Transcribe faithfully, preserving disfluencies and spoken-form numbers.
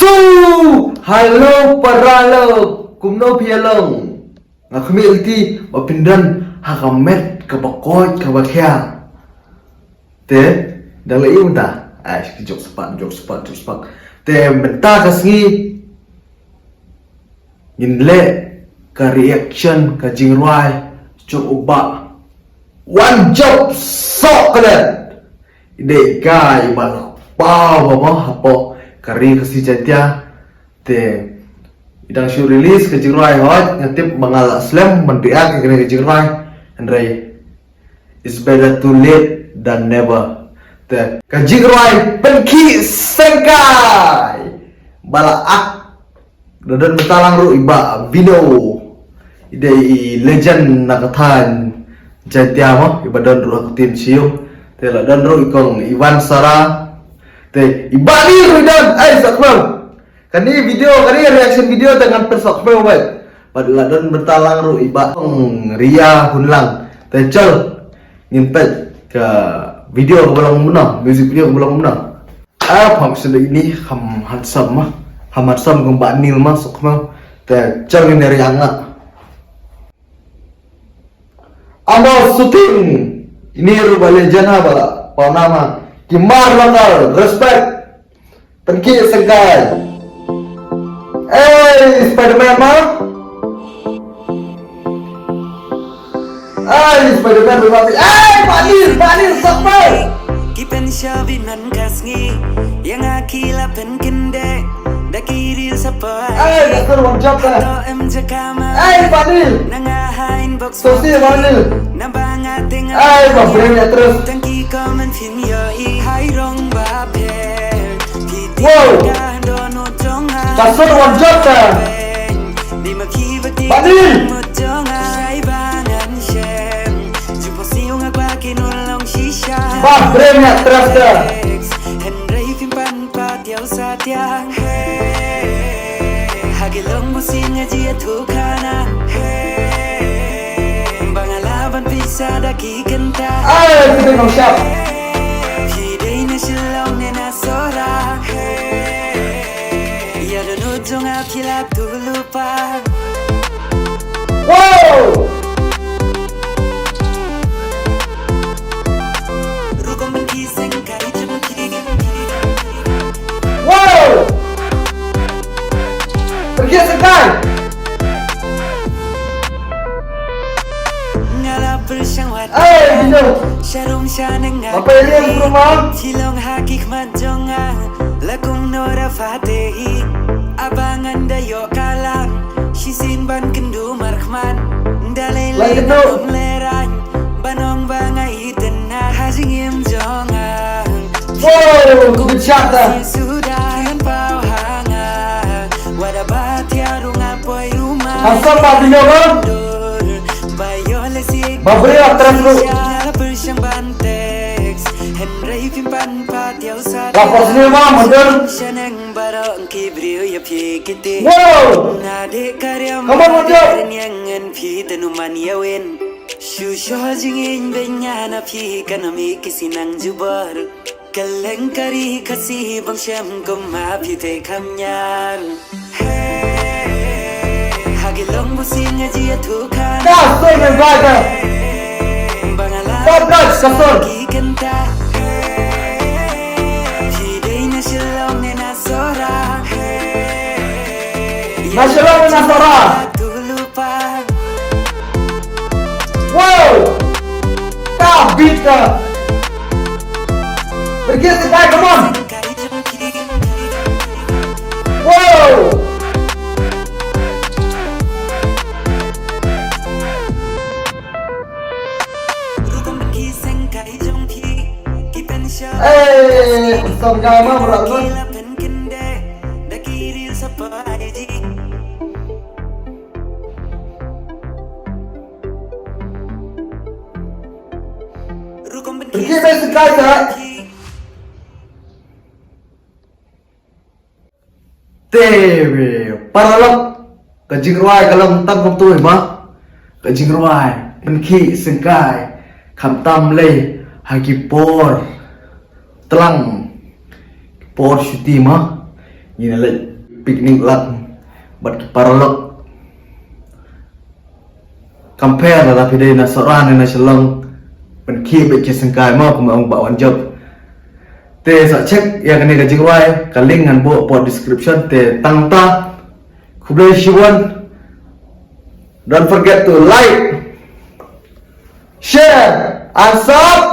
Tu! Hello paralok, kumno phi ïa long? Nga khmih lynti ba phin don ha ka met kaba koit kaba khiah. Te dang leh ïa u mynta. Ai, ka jok spah, jok spah, jok spah. Te mynta ka sngi ngin leh ka reaction, ka jingrwai jong u Bah One Job Sohklet. I dei i guy ba la paw ba ma hapoh ka ri Khasi Jaiñtia. Te i dang shu release ka jingrwai, hooid nga tip ba nga la slem ban react ïa kane ka jingrwai. Hynrei it's better too late than never. Te ka jingrwai Pynkhih Syngkai ba la ak, la don bynta lang ruh i Bah Vino. I dei i legend na ka thaiñ Jaiñtia mo, i ba don ruh ha ka team Syiung. Te la don ruh i kong Ivan Sara. Te i Bah Nil ruh i don, ai, sa khlem. Kane video, kane reaction video te ngan pynshai khmih bad, bad la don bynta lang ruh i Bah Ong Ria Hunlang. Te chal ngin peit ka video kaba long kumno, music video kaba long kumno. Ah, pam sida ini ham handsome ma. Ham handsome kum Bah Nil ma, sok ma. Te chal ngin react nga. Amo shooting. Ini ruh ba legend ha ba la paw nama. Ki mar local, respect. Pynkhih Syngkai. Ei, Spiderman ma. Ei, Spiderman ba ma. Ei, Bah Nil, Bah Nil, sok ma. Ki pynshoh bynta ka sngi, ïa nga ki la pynkyndeh da ki riew saphriang. Ei, Doctor One Job da. To em jaka ma. Ei, Bah Nil. Na nga ha inbox. Sosi, Bah Nil. Namba nga teng. Ei, Bah Brain Actress. Tang ki comment phin ïohi. Hai rong ba pher. Wow. Ka sur One Job da. Bah Nil. Bah Brain Actress da. Ai, kita nong siap. Wow! Wow! Pergi sekai. Ai, Dino. Apa ini yang rumah? Lai kynduh. Wow, good shot da. Handsome ba Dino ba. Ba Brain Actress ruh. La pos ni ma, model. Wow! Come on, One Job. Shu shu jingin benya na phi kana mi kisi nang jubor. Kaleng kari kasi bang shem kuma phi te kamnyar. Hey, hagi long busi ngaji atu kan. Ka sur ni baga. Top notch, ka sur. Ki kenta. Hey, phi dei na Shillong ne na Sora. Hey, na Shillong ne na Sora. Wow! Ka beat ka. Pergi sekai, come on. Wow! Eh, song guy ma berat tu. Pergi basic guys ha. Te paralok, ka jingrwai ka long tang kumtu hi ma. Ka jingrwai Pynkhih Syngkai, khamtam lei ha ki por tlang, ki por shuti ma. Ngi na leit picnic lak bad ki paralok. Compare lada phi dei na Sohra ne na Shillong, pynkhih bad ki syngkai mo, kumba ong Bah Wanjop. Te sa check ïa kane ka jingrwai, ka link ngan buh hapoh description. Te tang ta, khublei shibun. Don't forget to like, share and subscribe.